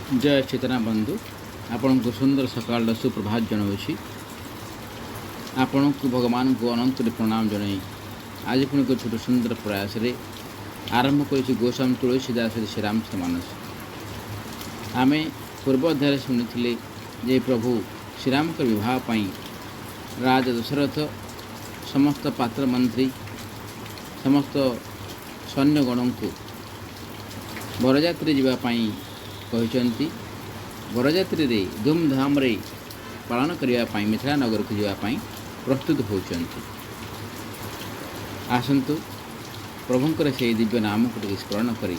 ଜୟ ସୀତାରାମ ବନ୍ଧୁ, ଆପଣଙ୍କୁ ସୁନ୍ଦର ସକାଳର ସୁପ୍ରଭାତ ଜଣାଉଛି। ଆପଣଙ୍କୁ ଭଗବାନଙ୍କୁ ଅନନ୍ତ ପ୍ରଣାମ ଜଣାଇ ଆଜି ପୁଣି ଏକ ଛୋଟ ସୁନ୍ଦର ପ୍ରୟାସରେ ଆରମ୍ଭ କରିଛି ଗୋସ୍ୱାମୀ ତୁଳସୀ ଦାସ ଶ୍ରୀରାମ ମାନସ। ଆମେ ପୂର୍ବ ଅଧ୍ୟାୟରେ ଶୁଣିଥିଲେ ଯେ ପ୍ରଭୁ ଶ୍ରୀରାମଙ୍କ ବିବାହ ପାଇଁ ରାଜା ଦଶରଥ ସମସ୍ତ ପାତ୍ର ମନ୍ତ୍ରୀ ସମସ୍ତ ସୈନ୍ୟଗଣଙ୍କୁ ବରଯାତ୍ରୀ ଯିବା ପାଇଁ କହିଛନ୍ତି। ବରଯାତ୍ରୀରେ ଧୁମଧାମରେ ପାଳନ କରିବା ପାଇଁ ମିଥିଳା ନଗରକୁ ଯିବା ପାଇଁ ପ୍ରସ୍ତୁତ ହେଉଛନ୍ତି। ଆସନ୍ତୁ ପ୍ରଭୁଙ୍କର ସେହି ଦିବ୍ୟ ନାମକୁ ଟିକେ ସ୍ମରଣ କରି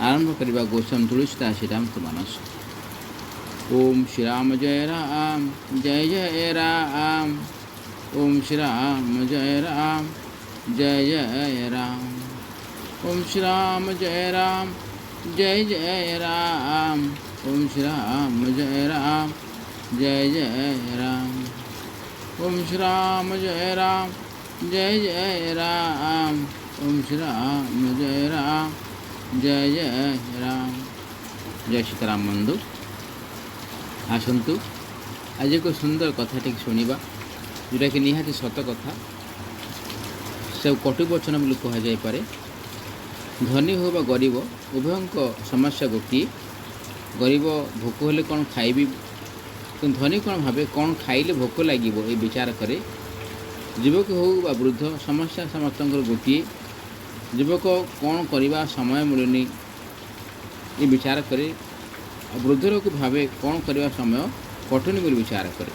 ଆରମ୍ଭ କରିବା ଗୋସ୍ୱାମୀ ତୁଳସୀଦାସ ଶ୍ରୀରାମ ମାନସ। ଓମ୍ ଶ୍ରୀରାମ ଜୟ ରାମ ଜୟ ଜୟ ରାମ, ଓମ୍ ଶ୍ରୀରାମ ଜୟ ରାମ ଜୟ ଜୟ ରାମ, ଓମ୍ ଶ୍ରୀରାମ ଜୟ ରାମ ଜୟ ଜୟ ରାମ, ଓମ୍ ଶ୍ରୀରାମ ଜୟ ରାମ ଜୟ ଜୟ ରାମ, ଓମ୍ ଶ୍ରୀରାମ ଜୟ ରାମ ଜୟ ଜୟ ରାମ, ଓମ୍ ଶ୍ରୀରାମ ଜୟ ରାମ ଜୟ ଜୟ ରାମ। ଜୟ ସୀତାରାମ ବନ୍ଧୁ, ଆସନ୍ତୁ ଆଜି ଏକ ସୁନ୍ଦର କଥା ଟିକେ ଶୁଣିବା, ଯେଉଁଟାକି ନିହାତି ସତ କଥା, ସବୁ କଟୁବଚନ ବୋଲି କୁହାଯାଇପାରେ। ଧନୀ ହେଉ ବା ଗରିବ, ଉଭୟଙ୍କ ସମସ୍ୟା ଗୋଟିଏ। ଗରିବ ଭୋକ ହେଲେ କ'ଣ ଖାଇବି, କିନ୍ତୁ ଧନୀ କ'ଣ ଭାବେ କ'ଣ ଖାଇଲେ ଭୋକ ଲାଗିବ, ଏ ବିଚାର କରେ। ଯୁବକ ହେଉ ବା ବୃଦ୍ଧ, ସମସ୍ୟା ସମସ୍ତଙ୍କର ଗୋଟିଏ। ଯୁବକ କ'ଣ କରିବା ସମୟ ମିଳୁନି, ଏ ବିଚାର କରେ। ଆଉ ବୃଦ୍ଧ ଲୋକ ଭାବେ କ'ଣ କରିବା ସମୟ କଟୁନି ବୋଲି ବିଚାର କରେ।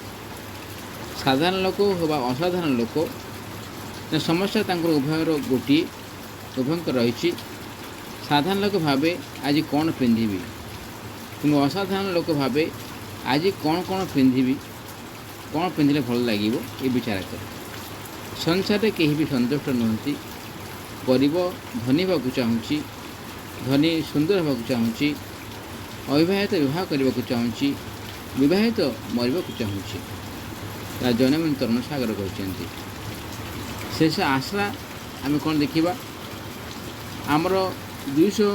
ସାଧାରଣ ଲୋକ ବା ଅସାଧାରଣ ଲୋକ, ସମସ୍ୟା ତାଙ୍କର ଉଭୟର ଗୋଟିଏ, ଉଭୟଙ୍କର ରହିଛି। ସାଧାରଣ ଲୋକ ଭାବେ ଆଜି କ'ଣ ପିନ୍ଧିବି, କିନ୍ତୁ ଅସାଧାରଣ ଲୋକ ଭାବେ ଆଜି କ'ଣ କ'ଣ ପିନ୍ଧିବି, କ'ଣ ପିନ୍ଧିଲେ ଭଲ ଲାଗିବ, ଏ ବିଚାର କରେ। ସଂସାରରେ କେହି ବି ସନ୍ତୁଷ୍ଟ ନୁହନ୍ତି। ଗରିବ ଧନୀ ହେବାକୁ ଚାହୁଁଛି, ଧନୀ ସୁନ୍ଦର ହେବାକୁ ଚାହୁଁଛି, ଅବିବାହିତ ବିବାହ କରିବାକୁ ଚାହୁଁଛି, ବିବାହିତ ମରିବାକୁ ଚାହୁଁଛି। ତା ଜନମୀ ତରୁଣ ସାଗର କହିଛନ୍ତି। ଶେଷ ଆଶ୍ରା ଆମେ କ'ଣ ଦେଖିବା? ଆମର 200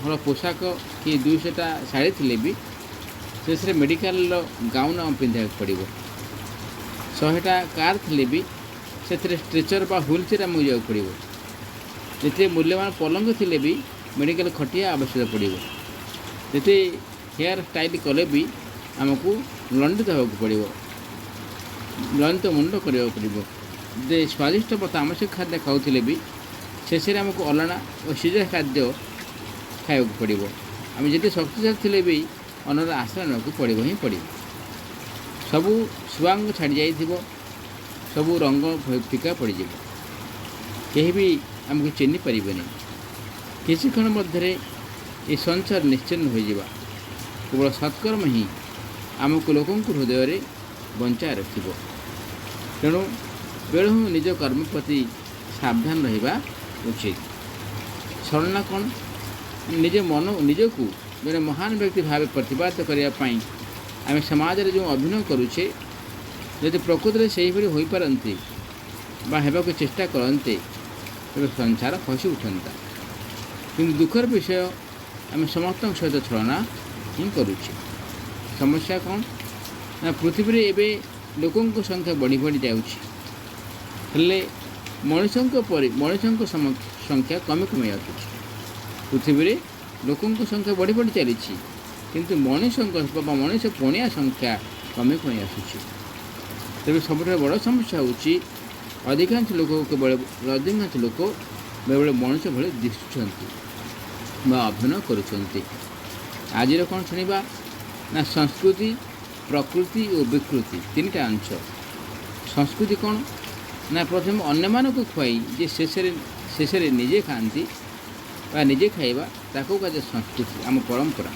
ହଳ ପୋଷାକ କି 200ଟା ଶାଢ଼ୀ ଥିଲେ ବି ଶେଷରେ ମେଡ଼ିକାଲର ଗାଉନ୍ ଆମେ ପିନ୍ଧିବାକୁ ପଡ଼ିବ। 100ଟା କାର୍ ଥିଲେ ବି ସେଥିରେ ଷ୍ଟ୍ରେଚର୍ ବା ହ୍ୱିଲ୍ ଚେୟାର ଆମକୁ ଯିବାକୁ ପଡ଼ିବ। ଯେତେ ମୂଲ୍ୟବାନ ପଲଙ୍କ ଥିଲେ ବି ମେଡ଼ିକାଲ ଖଟିଆ ଆବଶ୍ୟକ ପଡ଼ିବ। ଯେତେ ହେୟାର ଷ୍ଟାଇଲ୍ କଲେ ବି ଆମକୁ ଲଣ୍ଡିତ ହେବାକୁ ପଡ଼ିବ, ଲଣ୍ଡିତ ମୁଣ୍ଡ କରିବାକୁ ପଡ଼ିବ। ଯେ ସ୍ୱାଦିଷ୍ଟ ବା ତାମସିକ ଖାଦ୍ୟ ଖାଉଥିଲେ ବି ଶେଷରେ ଆମକୁ ଅଲଣା ଓ ସିଝା ଖାଦ୍ୟ ଖାଇବାକୁ ପଡ଼ିବ। ଆମେ ଯେତେ ଶକ୍ତିଶାଳୀ ଥିଲେ ବି ଅନ୍ୟର ଆଶ୍ରୟ ନେବାକୁ ପଡ଼ିବ ହିଁ ପଡ଼ିବ। ସବୁ ସୁଆଙ୍ଗ ଛାଡ଼ି ଯାଇଥିବ, ସବୁ ରଙ୍ଗ ଫିକା ପଡ଼ିଯିବ, କେହି ବି ଆମକୁ ଚିହ୍ନି ପାରିବେନି। କିଛି କ୍ଷଣ ମଧ୍ୟରେ ଏ ସଂସାର ନିଶ୍ଚିହ୍ନ ହୋଇଯିବା। କେବଳ ସତ୍କର୍ମ ହିଁ ଆମକୁ ଲୋକଙ୍କ ହୃଦୟରେ ବଞ୍ଚାଇ ରଖିବ। ତେଣୁ ବେଳୁ ନିଜ କର୍ମ ପ୍ରତି ସାବଧାନ ରହିବା ଉଚିତ। ଛଳନା କ'ଣ? ନିଜ ମନ ନିଜକୁ ଜଣେ ମହାନ ବ୍ୟକ୍ତି ଭାବେ ପ୍ରତିପାଦିତ କରିବା ପାଇଁ ଆମେ ସମାଜରେ ଯେଉଁ ଅଭିନୟ କରୁଛେ, ଯଦି ପ୍ରକୃତରେ ସେହିଭଳି ହୋଇପାରନ୍ତି ବା ହେବାକୁ ଚେଷ୍ଟା କରନ୍ତେ, ତେବେ ସଂସାର ହସି ଉଠନ୍ତା। କିନ୍ତୁ ଦୁଃଖର ବିଷୟ, ଆମେ ସମସ୍ତଙ୍କ ସହିତ ଛଳନା ହିଁ କରୁଛେ। ସମସ୍ୟା କ'ଣ ନା, ପୃଥିବୀରେ ଏବେ ଲୋକଙ୍କ ସଂଖ୍ୟା ବଢ଼ି ବଢ଼ି ଯାଉଛି, ହେଲେ ମଣିଷଙ୍କ ପରି ମଣିଷଙ୍କ ସଂଖ୍ୟା କମି କମି ଆସୁଛି। ପୃଥିବୀରେ ଲୋକଙ୍କ ସଂଖ୍ୟା ବଢ଼ି ବଢ଼ି ଚାଲିଛି, କିନ୍ତୁ ମଣିଷଙ୍କ ବା ମଣିଷ ପଣିଆ ସଂଖ୍ୟା କମି କମି ଆସୁଛି। ତେବେ ସବୁଠାରୁ ବଡ଼ ସମସ୍ୟା ହେଉଛି ଅଧିକାଂଶ ଲୋକ କେବଳ ଅଧିକାଂଶ ଲୋକ ବେଳେବେଳେ ମଣିଷ ଭଳି ଦିଶୁଛନ୍ତି ବା ଅଭିନୟ କରୁଛନ୍ତି। ଆଜିର କ'ଣ ଶୁଣିବା ନା, ସଂସ୍କୃତି, ପ୍ରକୃତି ଓ ବିକୃତି, ତିନିଟା ଅଂଶ। ସଂସ୍କୃତି କ'ଣ ନା, ପ୍ରଥମେ ଅନ୍ୟମାନଙ୍କୁ ଖୁଆଇ ଯେ ଶେଷରେ ନିଜେ ଖାଆନ୍ତି ବା ନିଜେ ଖାଇବା, ତାକୁ କୁହାଯାଏ ସଂସ୍କୃତି, ଆମ ପରମ୍ପରା।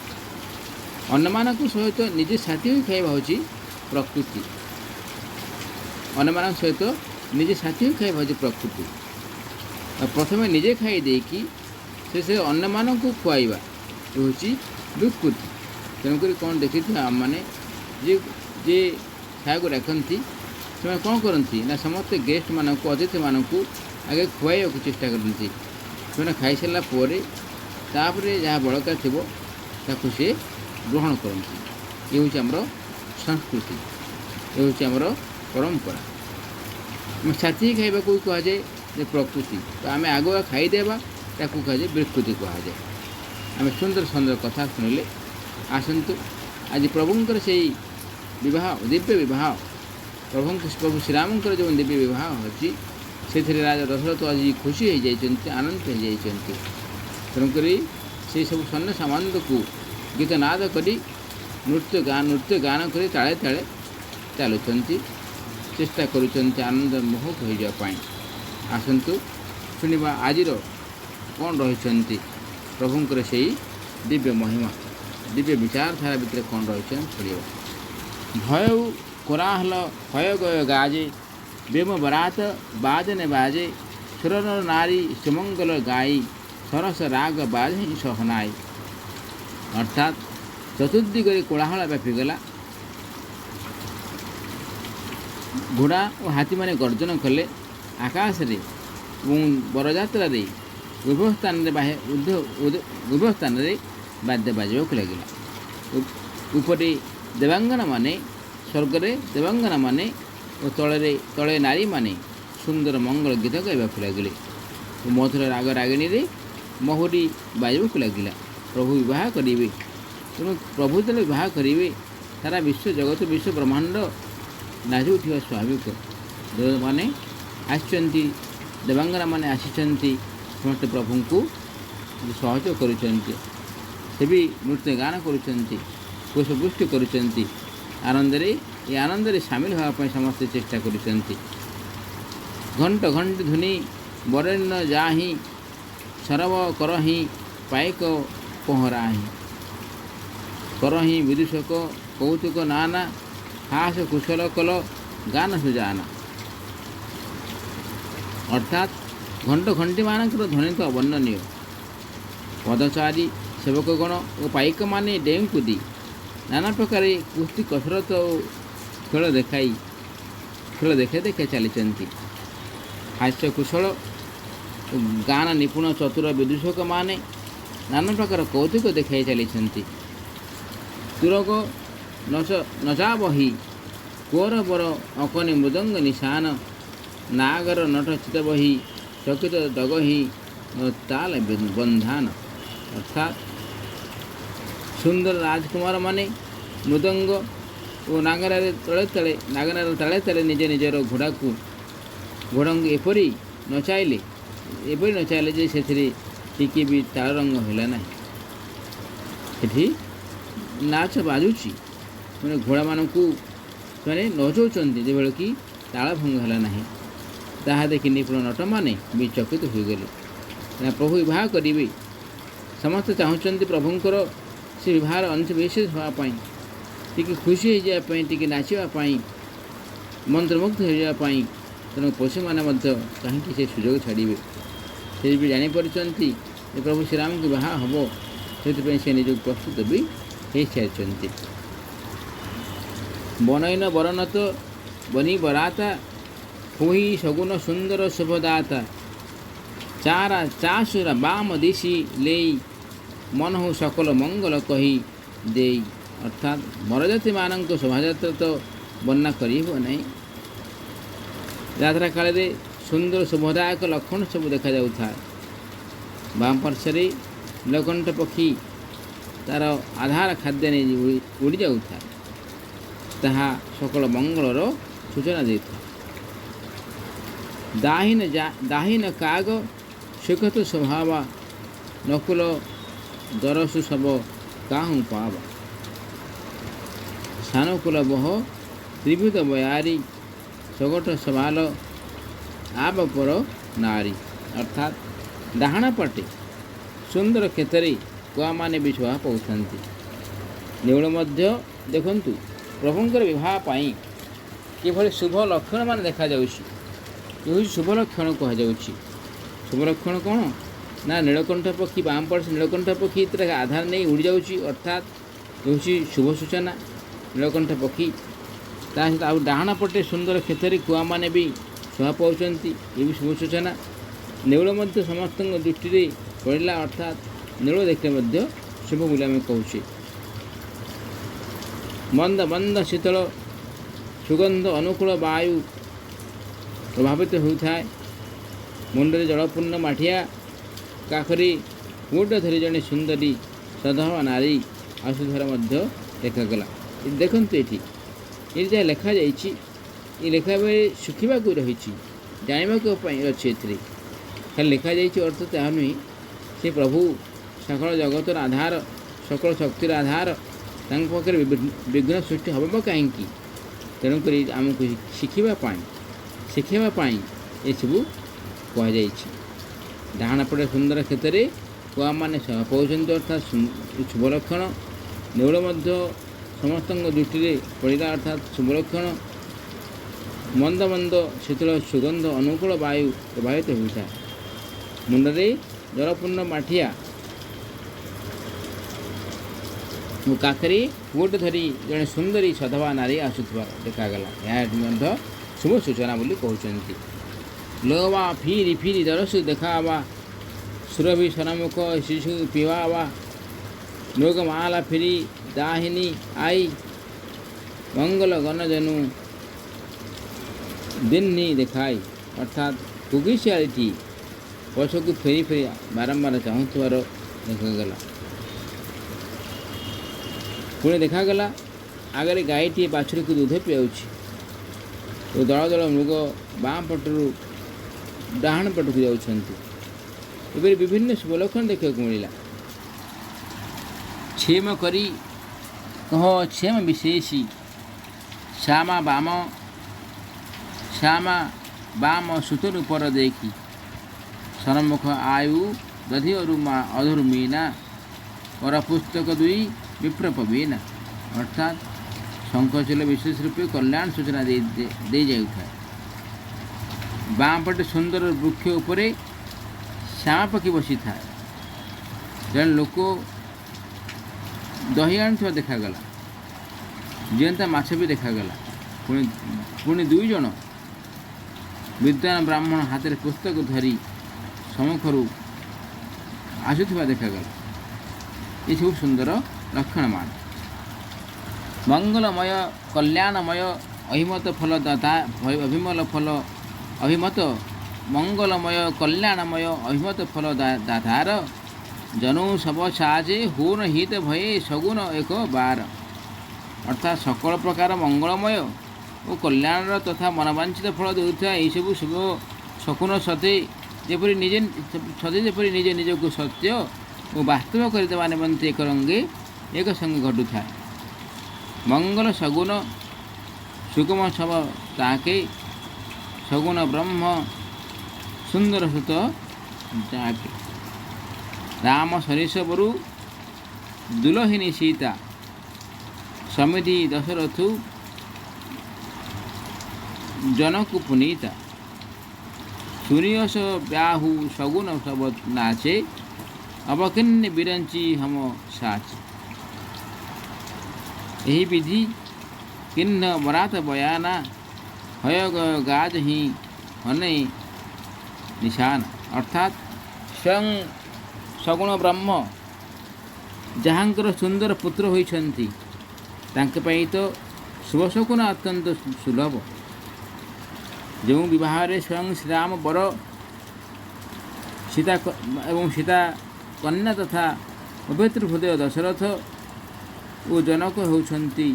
ଅନ୍ୟମାନଙ୍କ ସହିତ ନିଜେ ସାଥୀ ହୋଇ ଖାଇବା ହେଉଛି ପ୍ରକୃତି। ଅନ୍ୟମାନଙ୍କ ସହିତ ନିଜେ ସାଥୀ ହୋଇ ଖାଇବା ହେଉଛି ପ୍ରକୃତି। ପ୍ରଥମେ ନିଜେ ଖାଇ ଦେଇକି ଶେଷରେ ଅନ୍ୟମାନଙ୍କୁ ଖୁଆଇବା ହେଉଛି ବିକୃତି। ତେଣୁକରି କ'ଣ ଦେଖିଥିବା ଆମମାନେ, ଯିଏ ଖାଇବାକୁ ଡାକନ୍ତି ସେମାନେ କ'ଣ କରନ୍ତି ନା, ସମସ୍ତେ ଗେଷ୍ଟମାନଙ୍କୁ, ଅତିଥିମାନଙ୍କୁ ଆଗେ ଖୁଆଇବାକୁ ଚେଷ୍ଟା କରନ୍ତି। ସେମାନେ ଖାଇସାରିଲା ପରେ ତାପରେ ଯାହା ବଳକା ଥିବ ତାକୁ ସିଏ ଗ୍ରହଣ କରନ୍ତି। ଏ ହେଉଛି ଆମର ସଂସ୍କୃତି, ଏ ହେଉଛି ଆମର ପରମ୍ପରା। ଆମେ ସାଥୀ ଖାଇବାକୁ କୁହାଯାଏ ଯେ ପ୍ରକୃତି, ତ ଆମେ ଆଗୁଆ ଖାଇଦେବା ତାକୁ କୁହାଯାଏ ବିକୃତି କୁହାଯାଏ। ଆମେ ସୁନ୍ଦର ସୁନ୍ଦର କଥା ଶୁଣିଲେ। ଆସନ୍ତୁ ଆଜି ପ୍ରଭୁଙ୍କର ସେଇ ବିବାହ, ଦିବ୍ୟ ବିବାହ, ପ୍ରଭୁଙ୍କ ପ୍ରଭୁ ଶ୍ରୀରାମଙ୍କର ଯେଉଁ ଦିବ୍ୟ ବିବାହ ଅଛି ସେଥିରେ ରାଜା ଦଶରଥ ଆଜି ଖୁସି ହେଇଯାଇଛନ୍ତି, ଆନନ୍ଦ ହେଇଯାଇଛନ୍ତି। ତେଣୁକରି ସେଇ ସବୁ ସୈନ୍ୟ ସାମନ୍ତକୁ ଗୀତ ନାଦ କରି ନୃତ୍ୟ ଗାନ କରି ତାଳେ ତାଳେ ଚାଲୁଛନ୍ତି, ଚେଷ୍ଟା କରୁଛନ୍ତି ଆନନ୍ଦ ମୋହକ ହୋଇଯିବା ପାଇଁ। ଆସନ୍ତୁ ଶୁଣିବା ଆଜିର କ'ଣ ରହିଛନ୍ତି ପ୍ରଭୁଙ୍କର ସେଇ ଦିବ୍ୟ ମହିମା, ଦିବ୍ୟ ବିଚାରଧାରା ଭିତରେ କ'ଣ ରହିଛନ୍ତି ଶୁଣିବା। ଭୟ କୋରାହଲ ହୟ ଗୟ ଗାଜେ, ବେମ ବରାତ ବାଜନେ ବାଜେ, ସୁରନର ନାରୀ ସୁମଙ୍ଗଲ ଗାଇ, ସରସ ରାଗ ବାଜେ ସହନାଇ। ଅର୍ଥାତ୍ ଚତୁର୍ଦିଗରେ କୋଳାହଳ ବ୍ୟାପିଗଲା। ଘୋଡ଼ା ଓ ହାତୀମାନେ ଗର୍ଜନ କଲେ ଆକାଶରେ ଏବଂ ବରଯାତ୍ରାରେ ଉଭୟ ସ୍ଥାନରେ ଉଭୟ ସ୍ଥାନରେ ବାଦ୍ୟ ବାଜିବାକୁ ଲାଗିଲା। ଉପରେ ଦେବାଙ୍ଗନାମାନେ, ସ୍ୱର୍ଗରେ ଦେବାଙ୍ଗନାମାନେ ଓ ତଳେ ନାରୀମାନେ ସୁନ୍ଦର ମଙ୍ଗଳ ଗୀତ ଗାଇବାକୁ ଲାଗିଲେ। ମଧୁର ରାଗ ରାଗିଣୀରେ ମହୁରୀ ବାଜିବାକୁ ଲାଗିଲା। ପ୍ରଭୁ ବିବାହ କରିବେ, ତେଣୁ ପ୍ରଭୁ ଯେତେବେଳେ ବିବାହ କରିବେ ସାରା ବିଶ୍ୱ ଜଗତ ବିଶ୍ୱ ବ୍ରହ୍ମାଣ୍ଡ ନାଚି ଉଠିବା ସ୍ୱାଭାବିକ। ଦେବମାନେ ଆସିଛନ୍ତି, ଦେବାଙ୍ଗନାମାନେ ଆସିଛନ୍ତି, ସମସ୍ତେ ପ୍ରଭୁଙ୍କୁ ସହଯୋଗ କରୁଛନ୍ତି, ସେ ବି ନୃତ୍ୟ ଗାନ କରୁଛନ୍ତି, ପୁଷ୍ପବୃଷ୍ଟି କରୁଛନ୍ତି। ଆନନ୍ଦରେ ଏ ଆନନ୍ଦରେ ସାମିଲ ହେବା ପାଇଁ ସମସ୍ତେ ଚେଷ୍ଟା କରୁଛନ୍ତି। ଘଣ୍ଟ ଘଣ୍ଟ ଧ୍ୱନି ବରେଣ୍ୟ ଯାହିଁ, ସରବ କରହିଁ ପାଇକ ପହଁରାହିଁ, କରହିଁ ବିଦୂଷକ କୌତୁକ ନାନା, ହାସ କୁଶଲ କଲ ଗାନ ସୁଜାନା। ଅର୍ଥାତ୍ ଘଣ୍ଟ ଘଣ୍ଟିମାନଙ୍କର ଧ୍ୱନି ତ ଅବର୍ଣ୍ଣନୀୟ। ପଦଚାରୀ ସେବକଗଣ ଓ ପାଇକମାନେ ଡେଉଁକୁଦି ନାନା ପ୍ରକାର କୁସ୍ତି କସରତ ଓ ଖେଳ ଦେଖାଇ ଖେଳ ଦେଖାଇ ଦେଖାଇ ଚାଲିଛନ୍ତି। ହାସ୍ୟ କୁଶଳ ଓ ଗାନ ନିପୁଣ ଚତୁର ବିଦୂଷକମାନେ ନାନା ପ୍ରକାର କୌତୁକ ଦେଖାଇ ଚାଲିଛନ୍ତି। ତୁରଗ ନଚାବହି କୁଅର ବର ଅକନି ମୃଦଙ୍ଗ ନିଶାନ, ନାଗର ନଟ ଚିତବହି ଚକିତ ଦଗହି ତାଲ ବନ୍ଧାନ। ଅର୍ଥାତ୍ ସୁନ୍ଦର ରାଜକୁମାରମାନେ ମୃଦଙ୍ଗ ଓ ନାଗରାରେ ତଳେ ତଳେ ନାଗରାର ତାଳେ ତାଳେ ନିଜ ନିଜର ଘୋଡ଼ାଙ୍କୁ ଏପରି ନଚାଇଲେ ଯେ ସେଥିରେ ଟିକେ ବି ତାଳ ରଙ୍ଗ ହେଲା ନାହିଁ। ସେଠି ନାଚ ବାଜୁଛି, ମାନେ ଘୋଡ଼ାମାନଙ୍କୁ ସେମାନେ ନଚଉଛନ୍ତି ଯେଭଳି କି ତାଳ ଭଙ୍ଗ ହେଲା ନାହିଁ। ତାହା ଦେଖି ନିପୁଣ ନଟମାନେ ବି ଚକିତ ହୋଇଗଲେ। ପ୍ରଭୁ ବିବାହ କରିବେ, ସମସ୍ତେ ଚାହୁଁଛନ୍ତି ପ୍ରଭୁଙ୍କର ସେ ବିବାହର ଅଂଶ ବିଶେଷ ହେବା ପାଇଁ, ଟିକେ ଖୁସି ହେଇଯିବା ପାଇଁ, ଟିକେ ନାଚିବା ପାଇଁ, ମନ୍ତ୍ରମୁଗ୍ଧ ହୋଇଯିବା ପାଇଁ। ତେଣୁ ପଶୁମାନେ ମଧ୍ୟ କାହିଁକି ସେ ସୁଯୋଗ ଛାଡ଼ିବେ? ସେ ବି ଜାଣିପାରୁଛନ୍ତି ଯେ ପ୍ରଭୁ ଶ୍ରୀରାମଙ୍କୁ ବିବାହ ହେବ, ସେଥିପାଇଁ ସେ ନିଜକୁ ପ୍ରସ୍ତୁତ ବି ହେଇସାରିଛନ୍ତି। ବନୈନ ବରନତ ବନି ବରାତା, ହୋଇ ସଗୁନ ସୁନ୍ଦର ଶୁଭଦାତା, ଚାରା ଚାସୁର ବାମ ଦିଶି ଲେଇ, ମନହୁ ସକଲ ମଙ୍ଗଳ କହି ଦେଇ। ଅର୍ଥାତ୍ ବରଯାତ୍ରୀମାନଙ୍କ ଶୋଭାଯାତ୍ରା ତ ବର୍ଣ୍ଣନା କରିହେବ ନାହିଁ। ଯାତ୍ରା କାଳରେ ସୁନ୍ଦର ଶୁଭଦାୟକ ଲକ୍ଷଣ ସବୁ ଦେଖାଯାଉଥାଏ। ବାମ ପାର୍ଶ୍ୱରେ ନୀଳକଣ୍ଠ ପକ୍ଷୀ ତା'ର ଆଧାର ଖାଦ୍ୟ ନେଇ ଉଡ଼ିଯାଉଥାଏ, ତାହା ସକଳ ମଙ୍ଗଳର ସୂଚନା ଦେଇଥାଏ। ଦାହିନ କାଗ ସୁଖତ ସ୍ୱଭାବ, ନକୁଲ ଦରସୁ ସବ କାହୁଁ ପାବା, ସାନୁକୁଲ ବହ ତ୍ରିଭୁତ ବୟାରୀ, ସଗଟ ସବାଲ ଆବ ପର ନାରୀ। ଅର୍ଥାତ୍ ଡାହାଣ ପଟେ ସୁନ୍ଦର କ୍ଷେତରେ କୁଆମାନେ ବି ଶୋଭା ପାଉଥାନ୍ତି। ନେଉଳ ମଧ୍ୟ ଦେଖନ୍ତୁ ପ୍ରଭୁଙ୍କର ବିବାହ ପାଇଁ କିଭଳି ଶୁଭ ଲକ୍ଷଣମାନ ଦେଖାଯାଉଛି। ଏ ହେଉଛି ଶୁଭ ଲକ୍ଷଣ କୁହାଯାଉଛି। ଶୁଭ ଲକ୍ଷଣ କ'ଣ ନା ନୀଳକଣ୍ଠ ପକ୍ଷୀ ବାମ ପାର୍ଶ୍ୱ ନୀଳକଣ୍ଠ ପକ୍ଷୀ ତାର ଆଧାର ନେଇ ଉଡ଼ିଯାଉଛି, ଅର୍ଥାତ୍ ହେଉଛି ଶୁଭ ସୂଚନା ନୀଳକଣ୍ଠ ପକ୍ଷୀ। ତା ସହିତ ଆଉ ଡାହାଣ ପଟେ ସୁନ୍ଦର କ୍ଷେତରେ କୁଆମାନେ ବି ଶୋଭା ପାଉଛନ୍ତି, ଏ ବି ଶୁଭ ସୂଚନା। ନେଉଳ ମଧ୍ୟ ସମସ୍ତଙ୍କ ଦୃଷ୍ଟିରେ ପଡ଼ିଲା, ଅର୍ଥାତ୍ ନେଉଳ ଦେଖିଲେ ମଧ୍ୟ ଶୁଭ ବୋଲି ଆମେ କହୁଛେ। ମନ୍ଦ ମନ୍ଦ ଶୀତଳ ସୁଗନ୍ଧ ଅନୁକୂଳ ବାୟୁ ପ୍ରଭାବିତ ହେଉଥାଏ। ମୁଣ୍ଡରେ ଜଳପୂର୍ଣ୍ଣ ମାଠିଆ କାଖରେ ଗୁଟ ଧରି ଜଣେ ସୁନ୍ଦରୀ ସଧବା ନାରୀ ଆସୁଥିବାର ମଧ୍ୟ ଦେଖାଗଲା। ଦେଖନ୍ତୁ, ଏଠି ଏଠି ଯାହା ଲେଖାଯାଇଛି, ଏ ଲେଖା ଶିଖିବାକୁ ରହିଛି, ଜାଣିବାକୁ ପାଇଁ ଅଛି। ଏଥିରେ ଖାଲି ଲେଖାଯାଇଛି ଅର୍ଥ ତାହା ନୁହେଁ। ସେ ପ୍ରଭୁ ସକଳ ଜଗତର ଆଧାର, ସକଳ ଶକ୍ତିର ଆଧାର, ତାଙ୍କ ପାଖରେ ବିଘ୍ନ ସୃଷ୍ଟି ହେବ କାହିଁକି? ତେଣୁକରି ଆମକୁ ଶିଖିବା ପାଇଁ, ଶିଖାଇବା ପାଇଁ ଏସବୁ କୁହାଯାଇଛି। ଡାହାଣ ପଟେ ସୁନ୍ଦର କ୍ଷେତରେ କୁଆମାନେ ଶୋଭା ପାଉଛନ୍ତି, ଅର୍ଥାତ୍ ଶୁଭ ଲକ୍ଷଣ। ନେଉଳ ମଧ୍ୟ ସମସ୍ତଙ୍କ ଦୃଷ୍ଟିରେ ପଡ଼ିଲା, ଅର୍ଥାତ୍ ଶୁଭ ଲକ୍ଷଣ। ମନ୍ଦ ମନ୍ଦ ଶୀତଳ ସୁଗନ୍ଧ ଅନୁକୂଳ ବାୟୁ ପ୍ରବାହିତ ହେଉଥାଏ। ମୁଣ୍ଡରେ ଜଳପୂର୍ଣ୍ଣ ମାଠିଆ ଓ କାଖରେ ପୁଅଟେ ଧରି ଜଣେ ସୁନ୍ଦରୀ ସଧବା ନାରୀ ଆସୁଥିବାର ଦେଖାଗଲା। ଏହା ମଧ୍ୟ ଶୁଭ ସୂଚନା ବୋଲି କହୁଛନ୍ତି। ଲୋବା ଫିରି ଫିରି ଦରସୁ ଦେଖାବା, ସୁରଭି ସନମୁଖ ଶିଶୁ ପିବାବା, ମୃଗମାଲା ଫିରି ଦାହିନୀ I, ମଙ୍ଗଳ ଗଣଜନୁ ଦିନ୍ନି ଦେଖାଇ। ଅର୍ଥାତ୍ କୁକିଶିଆଳିଟି ପଛକୁ ଫେରି ଫେରି ବାରମ୍ବାର ଚାହୁଁଥିବାର ଦେଖାଗଲା। ପୁଣି ଦେଖାଗଲା, ଆଗରେ ଗାଈଟିଏ ବାଛୁରୀକୁ ଦୁଧ ପିଆଉଛି ଓ ଦଳ ଦଳ ମୃଗ ବାଁ ପଟରୁ ଡାହାଣ ପଟକୁ ଯାଉଛନ୍ତି। ଏପରି ବିଭିନ୍ନ ଶୁଭ ଲକ୍ଷଣ ଦେଖିବାକୁ ମିଳିଲା। କ୍ଷେମ କରି କହ କ୍ଷେମ ବିଶେଷୀ, ଶ୍ୟାମା ବାମ ଶ୍ୟାମା ବାମ ସୁତରୁ ପର ଦେଖି, ସନ୍ମୁଖ ଆୟୁ ଦଧି ଅରୁ ମା ଅଧରୁ ମୀନା, ପର ପୁସ୍ତକ ଦୁଇ ବିପ୍ର ପବୀନା। ଅର୍ଥାତ୍ ଶଙ୍ଖଚୂଳ ବିଶେଷ ରୂପେ କଲ୍ୟାଣ ସୂଚନା ଦେଇଯାଉଥାଏ। ବାଁ ପଟେ ସୁନ୍ଦର ବୃକ୍ଷ ଉପରେ ଶ୍ୟାମା ପକ୍ଷୀ ବସିଥାଏ। ଜଣେ ଲୋକ ଦହି ଆଣୁଥିବା ଦେଖାଗଲା। ଜିଅନ୍ତା ମାଛ ବି ଦେଖାଗଲା। ପୁଣି ପୁଣି ଦୁଇ ଜଣ ବିଦ୍ୱାନ ବ୍ରାହ୍ମଣ ହାତରେ ପୁସ୍ତକ ଧରି ସମ୍ମୁଖରୁ ଆସୁଥିବା ଦେଖାଗଲା। ଏସବୁ ସୁନ୍ଦର ଲକ୍ଷଣମାନ। ମଙ୍ଗଳମୟ କଲ୍ୟାଣମୟ ଅଭିମତ ଫଳ ଦାତା, ଅଭିମଲ ଫଳ ଅଭିମତ ମଙ୍ଗଳମୟ କଲ୍ୟାଣମୟ ଅଭିମତ ଫଳ ଦାତାର ଜନୁ ସବ ସାଜେ ହୁନ ହିତ ଭয়ে ସଗୁଣ ଏକ ବାର। ଅର୍ଥାତ୍ ସକଳ ପ୍ରକାର ମଙ୍ଗଳମୟ ଓ କଲ୍ୟାଣର ତଥା ମନବାଞ୍ଛିତ ଫଳ ଦେଉଥିବା ଏହିସବୁ ଶୁଭ ଶକୁନ ସତେ ଯେପରି ନିଜେ ସତେ ଯେପରି ନିଜେ ନିଜକୁ ସତ୍ୟ ଓ ବାସ୍ତବ କରିଦେବା ନିମନ୍ତେ ଏକ ରଙ୍ଗେ ଏକ ସଙ୍ଗେ ଘଟୁଥାଏ। ମଙ୍ଗଳ ସଗୁଣ ସୁଗମ ସବ ତାକେ, ସଗୁଣ ବ୍ରହ୍ମ ସୁନ୍ଦର ସୁତ ଯାକେ। ରାମ ସରିଷବରୁ ଦୁଲହିନୀ ସୀତା, ସମିଧି ଦଶରଥୁ ଜନକୁ ପୁନୀତା। ସୁନିୟସ ବ୍ୟାହୁ ସଗୁଣ ସବ ନାଚେ, ଅବକିନ୍ନି ବିରଞ୍ଚି ହମ ସାଚେ। ଏହି ବିଧି କିହ୍ନ ବରାତ ବୟାନା, ହୟ ଗାଜ ହିଁ ହନେ ନିଶାନ। ଅର୍ଥାତ୍ ସ୍ୱୟଂ ସଗୁଣ ବ୍ରହ୍ମ ଯାହାଙ୍କର ସୁନ୍ଦର ପୁତ୍ର ହୋଇଛନ୍ତି, ତାଙ୍କ ପାଇଁ ତ ଶୁଭ ଶକୁନ ଅତ୍ୟନ୍ତ ସୁଲଭ। ଯେଉଁ ବିବାହରେ ସ୍ୱୟଂ ଶ୍ରୀରାମ ବର, ସୀତା ଏବଂ ସୀତା କନ୍ୟା ତଥା ପବିତ୍ର ହୃଦୟ ଦଶରଥ ଓ ଜନକ ହେଉଛନ୍ତି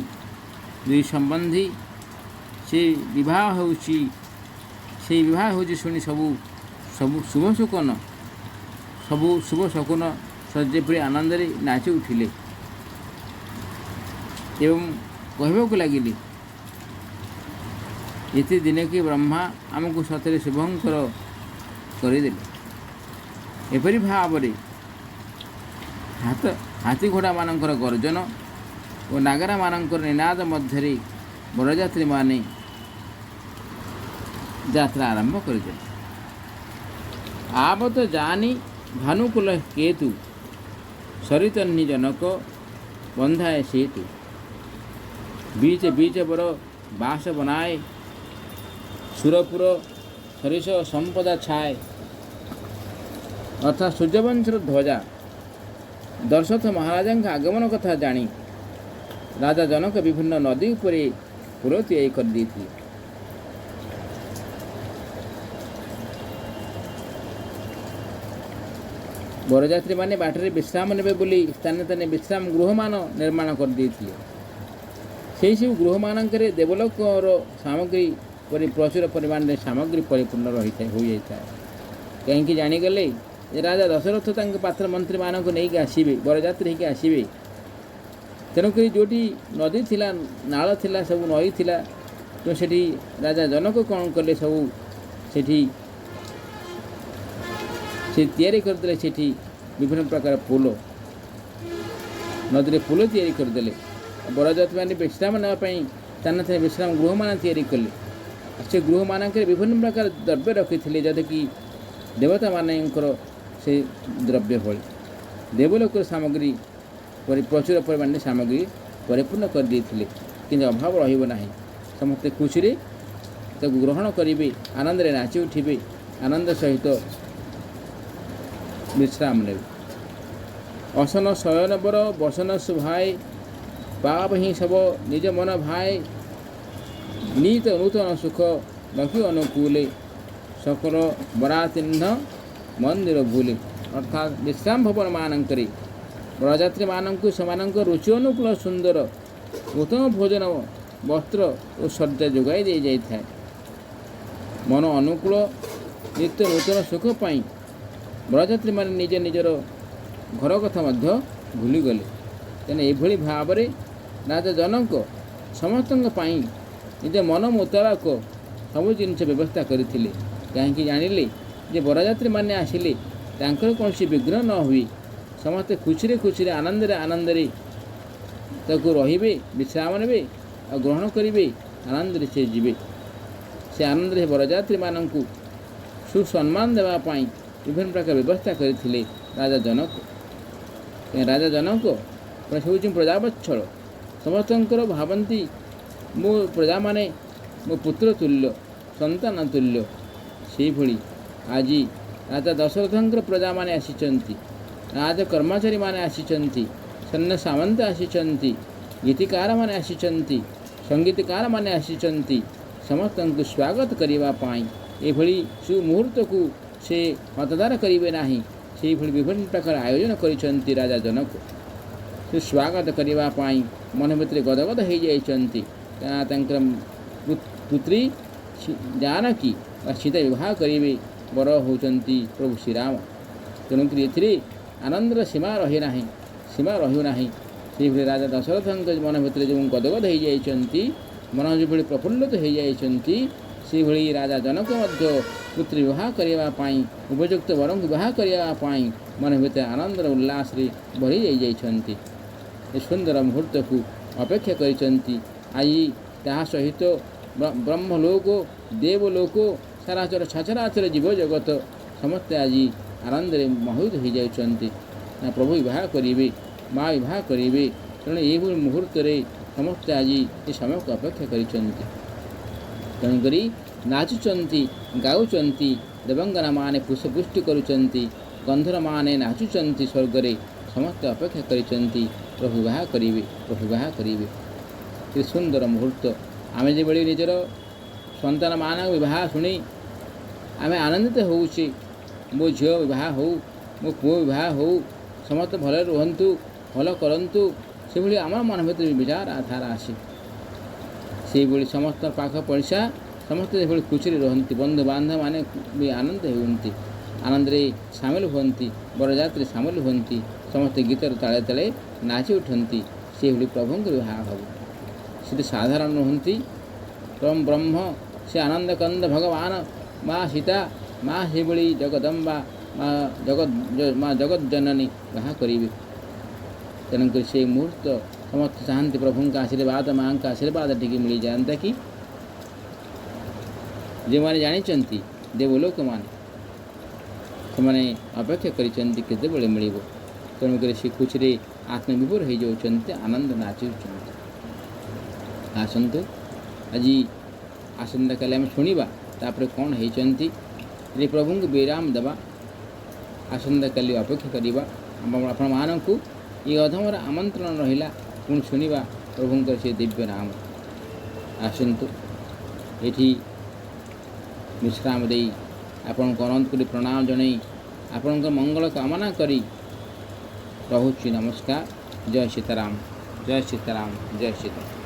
ଦୁଇ ସମ୍ବନ୍ଧୀ, ସେ ବିବାହ ହେଉଛି, ସେଇ ବିବାହ ହେଉଛି ଶୁଣି ସବୁ ସବୁ ଶୁଭ ଶକୁନ, ସବୁ ଶୁଭ ଶକୁନ ଯେପରି ଆନନ୍ଦରେ ନାଚି ଉଠିଲେ ଏବଂ କହିବାକୁ ଲାଗିଲେ, ଏତେ ଦିନକେ ବ୍ରହ୍ମା ଆମକୁ ସତରେ ଶୁଭଙ୍କର କରିଦେଲେ। ଏପରି ଭାବରେ ହାତ ହାତୀ ଘୋଡ଼ାମାନଙ୍କର ଗର୍ଜନ ଓ ନାଗରାମାନଙ୍କର ନିନାଦ ମଧ୍ୟରେ ବରଯାତ୍ରୀମାନେ ଯାତ୍ରା ଆରମ୍ଭ କରିଦେଲେ। ଆବତ ଯାନି ଭାନୁକୁଲ କେତୁ, ସରିତନ୍ନି ଜନକ ବନ୍ଧାଏ ସେତୁ। ବୀଜ ବୀଜ ବର ବାସ ବନାଏ, ସୁରପୁର ସରିଷ ସମ୍ପଦା ଛାଏ। ଅର୍ଥାତ୍ ସୂର୍ଯ୍ୟବଂଶର ଧ୍ୱଜା ଦଶରଥ ମହାରାଜାଙ୍କ ଆଗମନ କଥା ଜାଣି ରାଜା ଜନକ ବିଭିନ୍ନ ନଦୀ ଉପରେ ପୋଲ ତିଆରି କରିଦେଇଥିଲେ। ବରଯାତ୍ରୀମାନେ ବାଟରେ ବିଶ୍ରାମ ନେବେ ବୋଲି ସ୍ଥାନେ ସ୍ଥାନେ ବିଶ୍ରାମ ଗୃହମାନ ନିର୍ମାଣ କରିଦେଇଥିଲେ। ସେହିସବୁ ଗୃହମାନଙ୍କରେ ଦେବଲୋକର ସାମଗ୍ରୀ ପରି ପ୍ରଚୁର ପରିମାଣରେ ସାମଗ୍ରୀ ପରିପୂର୍ଣ୍ଣ ରହିଥାଏ ହୋଇଯାଇଥାଏ। କାହିଁକି ଜାଣିଗଲେ ଯେ ରାଜା ଦଶରଥ ତାଙ୍କ ପାତ୍ର ମନ୍ତ୍ରୀମାନଙ୍କୁ ନେଇକି ଆସିବେ, ବରଯାତ୍ରୀ ହେଇକି ଆସିବେ। ତେଣୁକରି ଯେଉଁଠି ନଦୀ ଥିଲା, ନାଳ ଥିଲା, ସବୁ ନଈ ଥିଲା, ତ ସେଠି ରାଜା ଜନକ କ'ଣ କଲେ, ସବୁ ସେଠି ସେ ତିଆରି କରିଦେଲେ। ସେଠି ବିଭିନ୍ନ ପ୍ରକାର ପୋଲ, ନଦୀରେ ପୋଲ ତିଆରି କରିଦେଲେ। ବରଯାତ୍ରୀମାନେ ବିଶ୍ରାମ ନେବା ପାଇଁ ସ୍ଥାନ ଥାଏ, ବିଶ୍ରାମ ଗୃହମାନ ତିଆରି କଲେ। ସେ ଗୃହମାନଙ୍କରେ ବିଭିନ୍ନ ପ୍ରକାର ଦ୍ରବ୍ୟ ରଖିଥିଲେ, ଯଦିକି ଦେବତାମାନଙ୍କର ସେ ଦ୍ରବ୍ୟ ଭଳି ଦେବଲୋକର ସାମଗ୍ରୀ ପରି ପ୍ରଚୁର ପରିମାଣରେ ସାମଗ୍ରୀ ପରିପୂର୍ଣ୍ଣ କରିଦେଇଥିଲେ। କିନ୍ତୁ ଅଭାବ ରହିବ ନାହିଁ, ସମସ୍ତେ ଖୁସିରେ ତାକୁ ଗ୍ରହଣ କରିବେ, ଆନନ୍ଦରେ ନାଚି ଉଠିବେ, ଆନନ୍ଦ ସହିତ ବିଶ୍ରାମ ନେବେ। ଅସନ ଶୟନ ବର ବସନ ଶୁଭାଏ, ପାପ ହିଁ ସବ ନିଜ ମନ ଭାଏ, ନିତ ନୂତନ ସୁଖ ଲକ୍ଷ୍ମୀ ଅନୁକୂଲେ, ସକଳ ବରାଚିହ୍ନ ମନ୍ଦିର ଭୁଲେ। ଅର୍ଥାତ୍ ବିଶ୍ରାମ ଭବନ ମାନଙ୍କରେ ବରଯାତ୍ରୀମାନଙ୍କୁ ସେମାନଙ୍କ ରୁଚି ଅନୁକୂଳ ସୁନ୍ଦର ଉତ୍ତମ ଭୋଜନ, ବସ୍ତ୍ର ଓ ଶଯ୍ୟା ଯୋଗାଇ ଦିଆଯାଇଥାଏ। ମନ ଅନୁକୂଳ ନିତ୍ୟ ନୂତନ ସୁଖ ପାଇଁ ବରଯାତ୍ରୀମାନେ ନିଜ ନିଜର ଘର କଥା ମଧ୍ୟ ଭୁଲିଗଲେ। ତେଣୁ ଏଭଳି ଭାବରେ ରାଜା ଜନକ ସମସ୍ତଙ୍କ ପାଇଁ ନିଜ ମନ ମୁତାବକ ସବୁ ଜିନିଷ ବ୍ୟବସ୍ଥା କରିଥିଲେ। କାହିଁକି ଜାଣିଲେ ଯେ ବରଯାତ୍ରୀମାନେ ଆସିଲେ ତାଙ୍କର କୌଣସି ବିଘ୍ନ ନ ହୁଏ, ସମସ୍ତେ ଖୁସିରେ ଖୁସିରେ ଆନନ୍ଦରେ ଆନନ୍ଦରେ ତାକୁ ରହିବେ, ବିଶ୍ରାମ ନେବେ ଆଉ ଗ୍ରହଣ କରିବେ, ଆନନ୍ଦରେ ସେ ଯିବେ। ସେ ଆନନ୍ଦରେ ବରଯାତ୍ରୀମାନଙ୍କୁ ସୁସମ୍ମାନ ଦେବା ପାଇଁ ବିଭିନ୍ନ ପ୍ରକାର ବ୍ୟବସ୍ଥା କରିଥିଲେ ରାଜା ଜନକ। ରାଜା ଜନକ ହେଉଛନ୍ତି ପ୍ରଜାବତ୍ସଳ, ସମସ୍ତଙ୍କର ଭାବନ୍ତି ମୋ ପ୍ରଜାମାନେ ମୋ ପୁତ୍ର ତୁଲ୍ୟ, ସନ୍ତାନ ତୁଲ୍ୟ। ସେଇଭଳି ଆଜି ରାଜା ଦଶରଥଙ୍କର ପ୍ରଜାମାନେ ଆସିଛନ୍ତି, ରାଜ କର୍ମଚାରୀମାନେ ଆସିଛନ୍ତି, ସୈନ୍ୟ ସାମନ୍ତ ଆସିଛନ୍ତି, ଗୀତିକାରମାନେ ଆସିଛନ୍ତି, ସଙ୍ଗୀତକାରମାନେ ଆସିଛନ୍ତି, ସମସ୍ତଙ୍କୁ ସ୍ୱାଗତ କରିବା ପାଇଁ। ଏଭଳି ସୁମୁହୂର୍ତ୍ତକୁ ସେ ହତଦାର କରିବେ ନାହିଁ, ସେଇଭଳି ବିଭିନ୍ନ ପ୍ରକାର ଆୟୋଜନ କରିଛନ୍ତି ରାଜା ଜନକ। ସେ ସ୍ୱାଗତ କରିବା ପାଇଁ ମନ ଭିତରେ ଗଦଗଦ ହୋଇଯାଇଛନ୍ତି। ତାଙ୍କର ପୁତ୍ରୀ ଜାନକୀ ବା ସୀତା ବିବାହ କରିବେ, ବର ହେଉଛନ୍ତି ପ୍ରଭୁ ଶ୍ରୀରାମ। ତେଣୁକରି ଏଥିରେ ଆନନ୍ଦର ସୀମା ରହେ ନାହିଁ, ସୀମା ରହୁନାହିଁ। ସେହିଭଳି ରାଜା ଦଶରଥଙ୍କ ମନ ଭିତରେ ଯେଉଁ ଗଦଗଦ ହୋଇଯାଇଛନ୍ତି, ମନ ଯେଭଳି ପ୍ରଫୁଲ୍ଲିତ ହୋଇଯାଇଛନ୍ତି, ସେହିଭଳି ରାଜା ଜନକ ମଧ୍ୟ ପୁତ୍ରୀ ବିବାହ କରିବା ପାଇଁ, ଉପଯୁକ୍ତ ବରଙ୍କୁ ବିବାହ କରିବା ପାଇଁ ମନ ଭିତରେ ଆନନ୍ଦର ଉଲ୍ଲାସରେ ଭରି ଯାଇଯାଇଛନ୍ତି। ଏ ସୁନ୍ଦର ମୁହୂର୍ତ୍ତକୁ ଅପେକ୍ଷା କରିଛନ୍ତି। ଆଜି ତାହା ସହିତ ବ୍ରହ୍ମଲୋକ, ଦେବଲୋକ, ସରାଚର ସଚରାଚର ଜୀବ ଜଗତ ସମସ୍ତେ ଆଜି ଆନନ୍ଦରେ ମହୋଦ ହୋଇଯାଉଛନ୍ତି। ନା ପ୍ରଭୁ ବିବାହ କରିବେ, ମା ବିବାହ କରିବେ। ତେଣୁ ଏହିଭଳି ମୁହୂର୍ତ୍ତରେ ସମସ୍ତେ ଆଜି ଏ ସମୟକୁ ଅପେକ୍ଷା କରିଛନ୍ତି। ତେଣୁକରି ନାଚୁଛନ୍ତି, ଗାଉଛନ୍ତି, ଦେବଙ୍ଗନାମାନେ ପୁଷ୍ପବୃଷ୍ଟି କରୁଛନ୍ତି, ଗନ୍ଧର୍ବମାନେ ନାଚୁଛନ୍ତି ସ୍ୱର୍ଗରେ। ସମସ୍ତେ ଅପେକ୍ଷା କରିଛନ୍ତି ପ୍ରଭୁ ବିବାହ କରିବେ, ପ୍ରଭୁ ବିବାହ କରିବେ। ଏ ସୁନ୍ଦର ମୁହୂର୍ତ୍ତ। ଆମେ ଯେଭଳି ନିଜର ସନ୍ତାନମାନଙ୍କ ବିବାହ ଶୁଣି ଆମେ ଆନନ୍ଦିତ ହେଉଛେ, ମୋ ଝିଅ ବିବାହ ହେଉ, ମୋ ପୁଅ ବିବାହ ହେଉ, ସମସ୍ତେ ଭଲରେ ରୁହନ୍ତୁ, ଭଲ କରନ୍ତୁ, ସେଭଳି ଆମ ମନ ଭିତରେ ବିଚାର ଆଧାର ଆସେ। ସେଇଭଳି ସମସ୍ତ ପାଖ ପଡ଼ିଶା ସମସ୍ତେ ଯେଭଳି ଖୁସିରେ ରୁହନ୍ତି, ବନ୍ଧୁବାନ୍ଧବମାନେ ବି ଆନନ୍ଦ ହୁଅନ୍ତି, ଆନନ୍ଦରେ ସାମିଲ ହୁଅନ୍ତି, ବରଯାତ୍ରୀ ସାମିଲ ହୁଅନ୍ତି, ସମସ୍ତେ ଗୀତର ତାଳେ ତାଳେ ନାଚି ଉଠନ୍ତି। ସେଇଭଳି ପ୍ରଭୁଙ୍କ ବିବାହ ହେବ। ସେଠି ସାଧାରଣ ନୁହନ୍ତି, ପରମ ବ୍ରହ୍ମ ସେ ଆନନ୍ଦ କନ୍ଦ ଭଗବାନ, ମା ସୀତା, ମା ସେଭଳି ଜଗଦମ୍ବା, ମା ଜଗତ, ମା ଜଗତ ଜନନୀ ବିବାହ କରିବେ। ତେଣୁକରି ସେଇ ମୁହୂର୍ତ୍ତ ସମସ୍ତେ ଚାହାନ୍ତି ପ୍ରଭୁଙ୍କ ଆଶୀର୍ବାଦ, ମାଆଙ୍କ ଆଶୀର୍ବାଦ ଟିକେ ମିଳିଯାଆନ୍ତା କି। ଯେଉଁମାନେ ଜାଣିଛନ୍ତି ଦେବଲୋକମାନେ, ସେମାନେ ଅପେକ୍ଷା କରିଛନ୍ତି କେତେବେଳେ ମିଳିବ। ତେଣୁକରି ସେ ଖୁସିରେ ଆତ୍ମବିଭୋର ହୋଇଯାଉଛନ୍ତି, ଆନନ୍ଦ ନାଚୁଛନ୍ତି। ଆସନ୍ତୁ ଆଜି ଆସନ୍ତାକାଲି ଆମେ ଶୁଣିବା ତାପରେ କ'ଣ ହେଇଛନ୍ତି। ଯଦି ପ୍ରଭୁଙ୍କୁ ବିରାମ ଦେବା, ଆସନ୍ତାକାଲି ଅପେକ୍ଷା କରିବା। ଆପଣମାନଙ୍କୁ ଏ ଅଧମର ଆମନ୍ତ୍ରଣ ରହିଲା। ପୁଣି ଶୁଣିବା ପ୍ରଭୁଙ୍କର ସେ ଦିବ୍ୟ ନାମ। ଆସନ୍ତୁ, ଏଠି ବିଶ୍ରାମ ଦେଇ ଆପଣଙ୍କୁ ଅନନ୍ତ କୋଟି ପ୍ରଣାମ ଜଣାଇ, ଆପଣଙ୍କ ମଙ୍ଗଳ କାମନା କରି ରହୁଛି। ନମସ୍କାର। ଜୟ ସୀତାରାମ, ଜୟ ସୀତାରାମ, ଜୟ ସୀତାରାମ।